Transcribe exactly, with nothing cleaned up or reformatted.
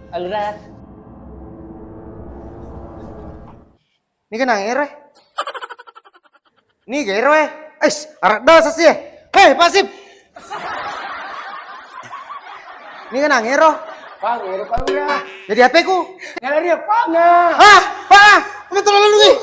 Alura. Niga nangero e? Niga ero e? Ais, aradda sasi e. Hei, Pasip. Niga nangero? Pangero, Pak Lurah. Jadi H P-ku? Nalari apana? Ah, Pak, ah, kamu terlalu nih.